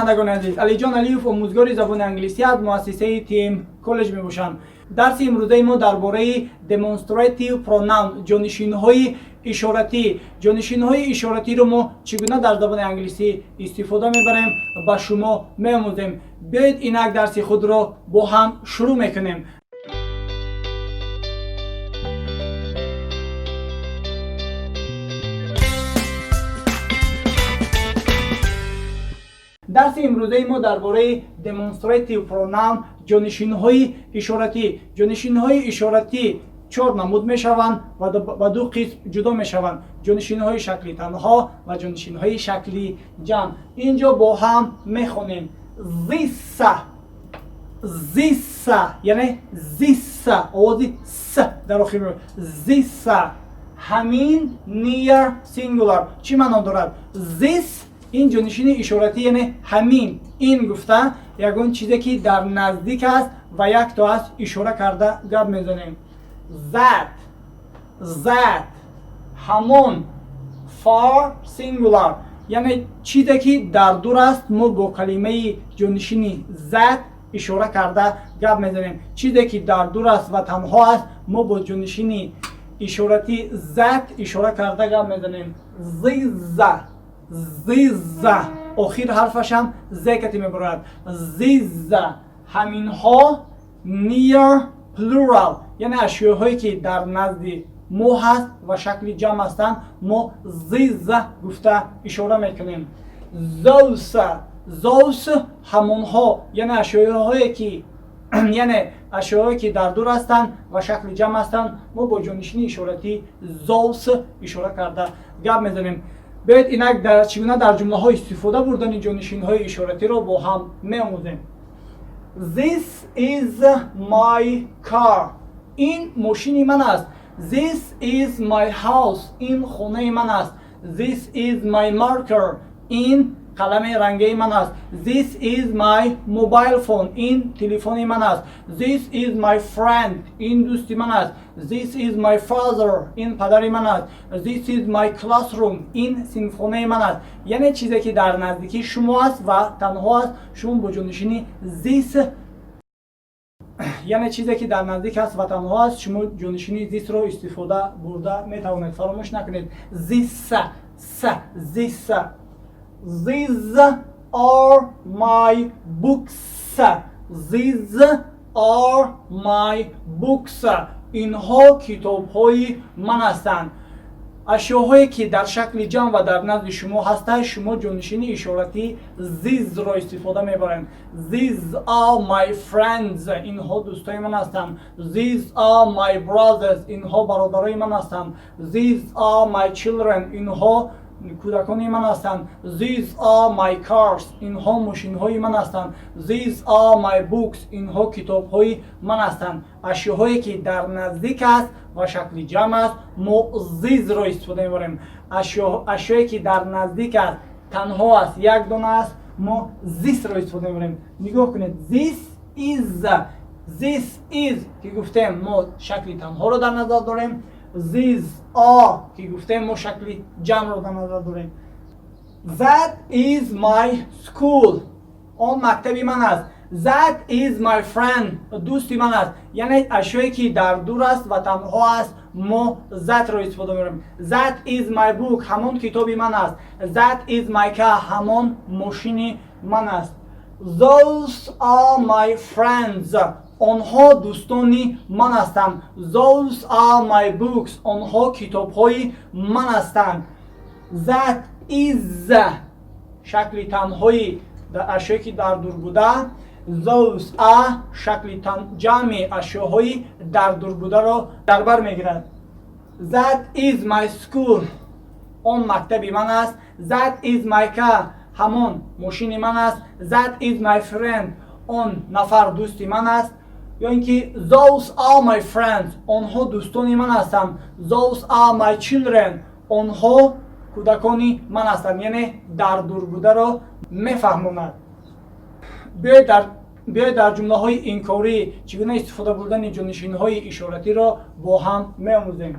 Бинандагони азиз, Алиҷон Алиев, омӯзгори забони англисӣ аз муассисаи Тим Коллеҷ мебошам. Дарси имрӯзаи мо дар бораи demonstrative pronoun, ҷонишинҳои ишоратӣ. Ҷонишинҳои ишоратиро мо чӣ гуна дар забони англисӣ истифода мебарем, ба шумо меомӯзем. Биёед, инак дарси худро бо ҳам шурӯъ мекунем. Дарси имрӯзаи мо дар бораи demonstrative pronoun, ҷонишинҳои ишоратӣ. Ҷонишинҳои ишоратӣ чор намуд мешаванд ва ба ду қисм ҷудо мешаванд: ҷонишинҳои шакли танҳо ва ҷонишинҳои шакли ҷамъ. Инҷо бо ҳам мехонем: this, these, яъне this, овози с дар охир, these, ҳамин, near singular. Чӣ маъно дорад this? Ин ҷонишини ишоратӣ, яъне ҳамин, ин гуфта, ягон чизе ки дар наздик аст ва якто аст, ишора карда гап мезанем. That, that, ҳамон, far singular, яъне чизе ки дар дур аст, мо бо калимаи ҷонишини that ишора карда гап мезанем. Чизе ки дар дур аст ва танҳо аст, мо бо ҷонишини ишоратӣ that ишора карда гап мезанем. These, these, охир ҳарфашам з кати мебарояд. These, ҳаминҳо, near plural, яъне ашёҳое ки дар назди мо ҳаст ва шакли ҷамъ ҳастанд, мо these гуфта ишора мекунем. Those, those, ҳамонҳо, яъне ашёҳое ки дар дур ҳастанд ва шакли ҷамъ ҳастанд, мо бо ҷонишини ишоратӣ those ишора карда гап мезанем. Биёед, инак чӣ гуна дар ҷумлаҳо истифода бурдани ҷонишинҳои ишоратиро бо ҳам меомӯзем. This is my car. Ин мошини ман аст. This is my house. Ин хонаи ман аст. This is my marker. Ин қалами рангии ман аст. This is my mobile phone. Ин телефони ман аст. This is my friend. Ин дӯсти ман аст. This is my father. Ин падари ман аст. This is my classroom. Ин синфхонаи ман аст. Яъне чизе ки дар наздикии шумо аст ва танҳо аст, шумо бо ҷонишини this, яъне чизе ки дар наздик аст ва танҳо аст, шумо ҷонишини this ро истифода бурда метавонед. Фаромӯш накунед: this, с, this. These are my books. These are my books. Инҳо китобҳои ман ҳастанд. Ашёҳое ки дар шакли ҷамъ ва дар назди шумо ҳастанд, шумо ҷонишини ишоратӣ these ро истифода мебарем. These are my friends. Инҳо дӯстои ман ҳастанд. These are my brothers. Инҳо бародарои ман ҳастанд. These are my children. Инҳо кӯдакони ман ҳастанд. These are my cars. Инҳо мошинҳои ман ҳастанд. These are my books. Инҳо китобҳои ман ҳастанд. Ашёҳое ки дар наздик аст ва шакли ҷамъ аст, мо these ро истифода мебарем. Ашёе ки дар наздик аст, танҳо аст, як дона аст, мо this ро истифода мебарем. Нигоҳ кунед: this is, this is ки гуфтем, мо шакли танҳоро дар назар дорем. These are ки гуфтем, мо шакли ҷамъро дар назар дорем. That is my school. Он мактаби ман аст. That is my friend. Дӯсти ман аст. Яъне ашёе ки дар дур аст ва танҳо аст, мо that ро истифода мебарем. That is my book. Ҳамон китоби ман аст. That is my car. Ҳамон мошини ман аст. Those are my friends. Онҳо дӯстони ман ҳастанд. Those are my books. Онҳо китобҳои ман ҳастанд. That is шакли танҳои ашёе ки дар дур буда, those are шакли ҷамъи ашёҳои дар дур бударо дар бар мегирад. That is my school. Он мактаби ман аст. That is my car. Ҳамон мошини ман аст. That is my friend. Он нафар дӯсти ман аст. Ё ин ки those are my friends. Онҳо дӯстони ман ҳастанд. Those are my children. Онҳо кӯдакони ман ҳастанд. Яъне дар дур бударо мефаҳмонад. Биёед, дар ҷумлаҳои инкорӣ чӣ гуна истифода бурдани ҷонишинҳои ишоратиро бо ҳам меомӯзем.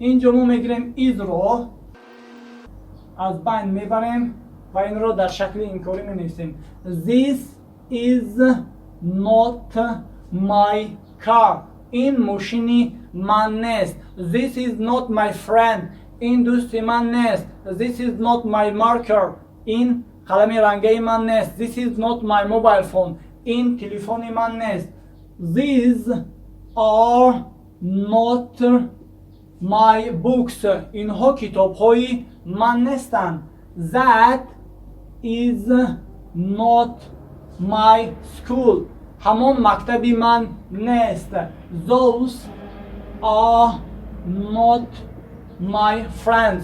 Инҷо мо мегирем is ро аз байн мебарем. Ва инро дар шакли инкорӣ менависем: This is not my car. Ин мошини ман нест. This is not my friend. Ин дӯсти ман нест. This is not my marker. Ин қалами рангаи ман нест. This is not my mobile phone. Ин телефони ман нест. These are not my books. Инҳо китобҳои ман нестанд. That is not my school. Ҳамон мактаби ман нест. Those are not my friends.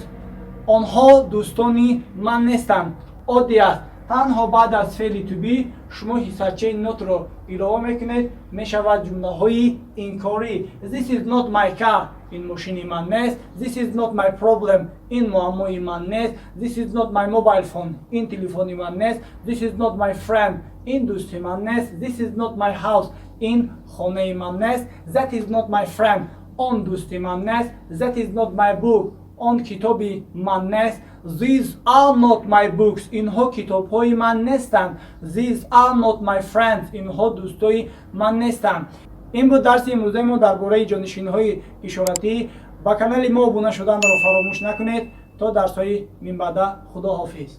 Онҳо дӯстони ман нестанд. Оддӣ аст. Танҳо баъд аз феъли to be шумо ҳиссачаи not ро илова мекунед, мешавад ҷумлаҳои инкорӣ. This is not my car. Ин мошини ман нест. This is not my problem. Ин муаммои ман нест. This is not my mobile phone. Ин телефони ман нест. This is not my friend. Ин дӯсти ман нест. This is not my house. Ин хонаи ман нест. That is not my friend. Он дӯсти ман нест. That is not my book. Он китоби ман нест. These are not my books. Инҳо китобҳои ман нестанд. These are not my friends. Инҳо дӯстои ман нестанд. Ин буд дарси имрӯзаи мо дар бораи ҷонишинҳои ишоратӣ. Ба канали мо обуна шуданро фаромӯш накунед. То дарсҳои минбаъда, худо ҳофиз.